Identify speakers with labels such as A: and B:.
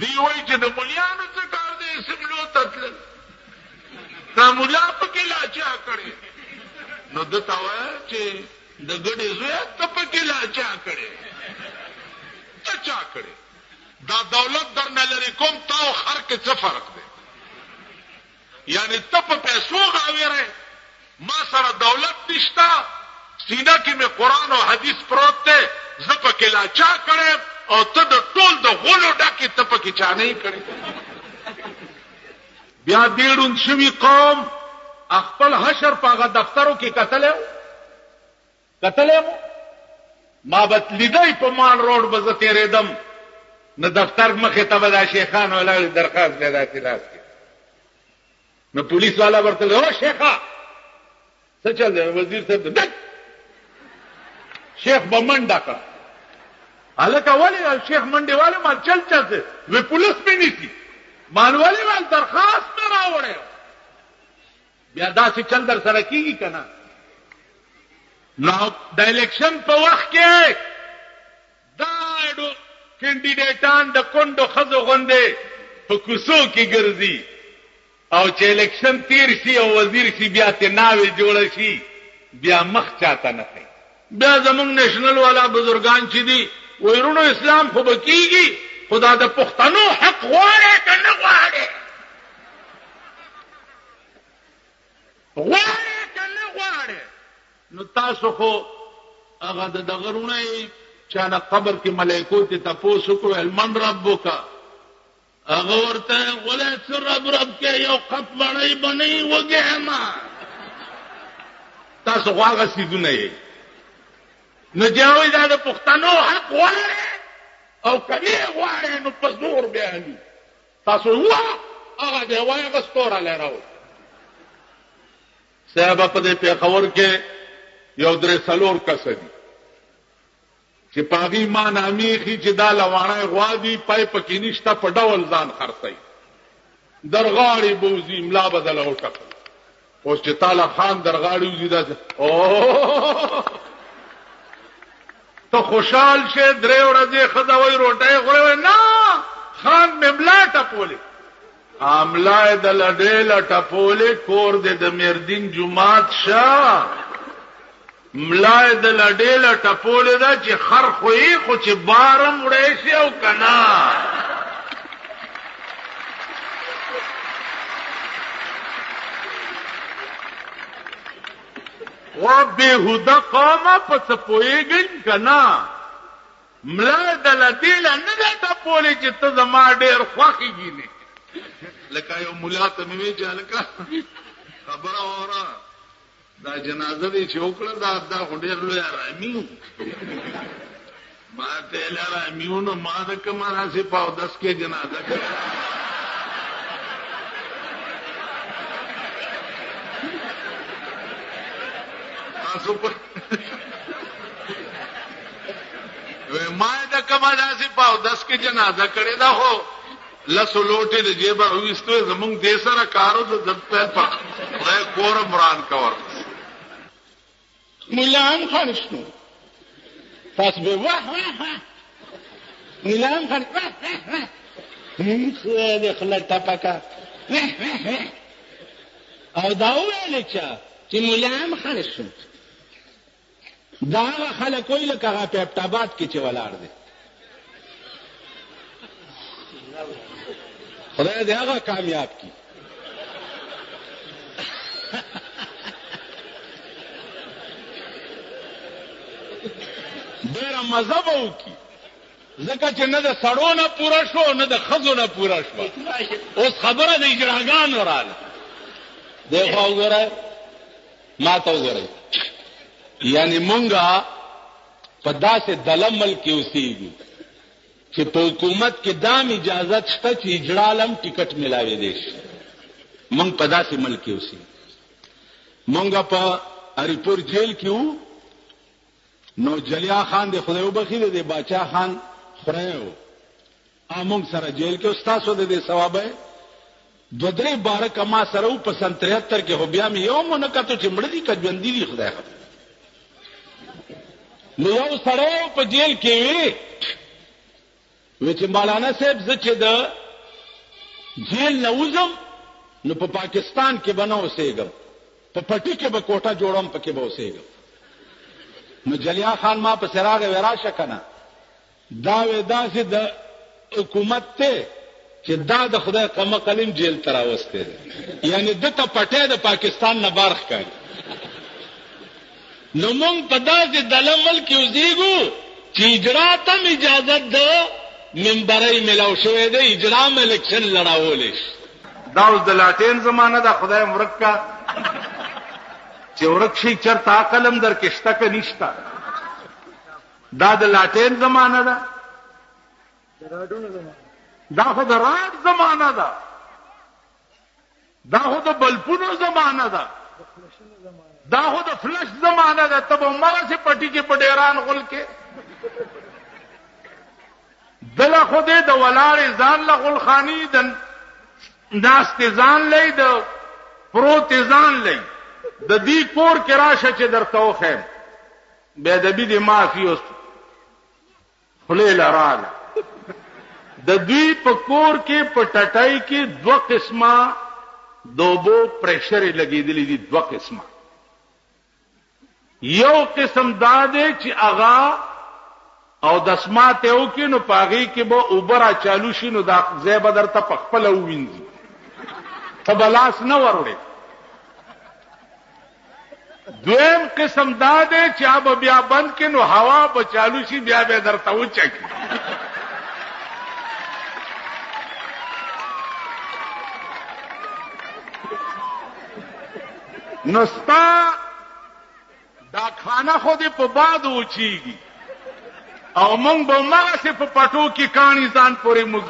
A: دی وایي چې د ملیانو څه کار دی اسمبلو ته تلل، دا ملا پکې لا چا کړی؟ نو ده ته وایه چې د ګډې زویه ته پکې لا چا کړی؟ ته چا کړی؟ دا دولت درنه لرې کوم، تا او خر کې څه فرق دی؟ یعنی ته په پیسو غاویره، ما سره دولت نشته، سینه کې مې قرآن او حدیث پروت دی، زه پکې لا چا کړی یم او ته د ټول د غولو ډک یې، ته پکې چا نه یې کړی. بیا دې ړوند شوي قوم خپل حشر په هغه دفترو کې کتلی و؟ کتلی مو؟ ما به لیدی په مال روډ به زه تېرېدم نو دفتر مخې ته به دا شیخان ولاړ وي، درخواست به یې داسې لاس کې، نو پولیس والا ورته او شیخه څه چل دی؟ وزیر صاحب دی. شیخ به منډه کړه، هلکه ولې شیخ منډې والے؟ مال چل چل دی، وی پولیس مې نیسي. مال ولې؟ مال درخواست مې راوړی. بیا داسې چل در سره کیږي که نه؟ نو د الیکشن په وخت کې دا کینډیډیټان د کونډو ښځو غوندې په کوڅو کې ګرځي او چې الیکشن تیر شي او وزیر شي بیا ترې ناوې جوړه شي، بیا مخ چاته نه ښیي. بیا زمونږ نېشنل والا بزرګان چې دي وایي وروڼو اسلام خو به کیږي خو دا د پښتنو حق غواړې که نه غواړې؟ غواړې که نه غواړې؟ نو تاسو خو هغه د دغه وروڼه یئ چا نه قبر کې ملایکو ته تپوس وکړو من ربک، هغه ورته غلی څه رب رب کې یو قپ مړۍ به نه یي وږی یم. تاسو خو هغه څیزونه یئ. نو چې وایي دا د پښتنو حق غواړې او که نه غواړې نو په زور بیا علي تاسو وا هغه دی وایي هغه ستوره لرو صاحب. په دې پېښور کې یو درې څلور کسه دي چې په هغې ما نامېښي چې دا لواڼی غوا دي، پای پکې نشته، په ډول ځان خرڅوي، درغاړې به وځي، ملا به دله وټکوي. اوس چې تاله خان درغاړې وځي داسې ته خوشحال شې، درې ورځې ښځه وایي روټۍ خورې، وایي نه خان مې ملا ټپولې. املا یې د لډې له ټپولې، کور دې د میردین جومات شه. ملا یې د لډې له ټپولې ده چې خر خو یې خو چې بار هم وړی شي او که نه. وا بېهوده قومه په څه پوهېږئ که نه؟ ملا د لدې له نه ده ټپولې چې ته زما ډېر خوښ ګینې. لکه یو ملا ته مې وی چې هلکه خبره واوره، دا جنازه دې چې وکړه دا خو ډېر لوی ارامي و. ما ته یې ارامي و، نو ما د کومه راسې په اودس کې جنازه کړې؟ تاسو په ما د کومه داسې په اودس کې جنازه کړې ده؟ خو لسو لوټې د جیبه وویستو، زمونږ دې سره کارو د دپه په خدای کور مران کور.
B: ملا هم خړ شو، تاسو به واه واه واه، ملا هم خړ واه واه واه، خدای دې خوله ټپه کا واه واه واه. او دا وویل چا چې ملا هم خړ شو؟ دا هغه خلک وایي لکه هغه په ابټاباد کې چې ولاړ دی، خدای دې هغه کامیاب کړي. ډېره مزه به وکړي، ځکه چې نه د سړو نه پوره شو نه د ښځو نه پوره شوه، اوس خبره د اجراګانو راله. دی خوا وګورئ، ما ته وګورئ، یعنی مونږه په داسې دله ملک کې اوسېږو چې په حکومت کې دام اجازت شته چې اجړا له هم ټکټ ملاوېدی شي. مونږ په داسې ملک کې اوسېږو. مونږ په هریپور جیل کې وو، نو جلیا خان دې خدای وبخښي، د دې باچا خان خورۍ و، مونږ سره جیل کې. ستاسو د دې ثوابه دوه درې بارکه ما سره وو په سن 73 کې، خو بیا مې یو هم ونه کتو چې مړه دي که ژوندي دي، خدای خبر. نو یو سړی په جیل کې وي وی چې مولانا صاحب زه چې د جیل نه وځم نو په پاکستان کې به نه اوسېږم، په پټي کې به کوټه جوړوم، پکې به اوسېږم. نو جلیا خان ما پسې راغی، وی راشه که نه. دا وی داسې د حکومت دی چې دا د خدای قمقل هم جیل ته راوستی دی، یعنې ده ته پټی د پاکستان نه بار ښکاري. نو مونږ په داسې دله ملک کې اوسېږو چې اجرا ته هم اجازت د ممبرۍ ملاو شوی دی، اجرا هم الیکشن لړاولی شي.
A: دا اوس د لاټین زمانه ده، خدای هم ورک کا چې ورک شي، چرته عقل هم درکې شته که نشته. دا د لاټین زمانه ده، دا خو د راډ زمانه ده، دا خو د بلپونو زمانه ده، دا خو د فلش زمانه ده. ته به هماغسې پټي کې په ډېران غول کې دله خو دې د ولاړې ځان له غلخاني، د ناستې ځان لئ، د پروتې ځان لئ. د دې کور کې راشه چې درته وښیم، بې ادبي دې معافي. اوس خولې له راغله. د دوی په کور کې په ټټۍ کې دوه قسمه د اوبو پریشرې لګېدلې دي، دوه قسمه. یو قسم دا دی چې هغه او دسماته وکړي نو په هغې کې به اوبه را چالو شي، نو دا ځای به درته په خپله ووینځي، ته به لاس نه وروړې. دویم قسم دا دی چې هغه بیا بند کړي نو هوا به چالو شي، بیا به درته وچه کړي. نو ستا ډاکخانه خو دې په باد وچیږي او موږ به هماغسې په پټو کې کاڼي ځان پورې موږ.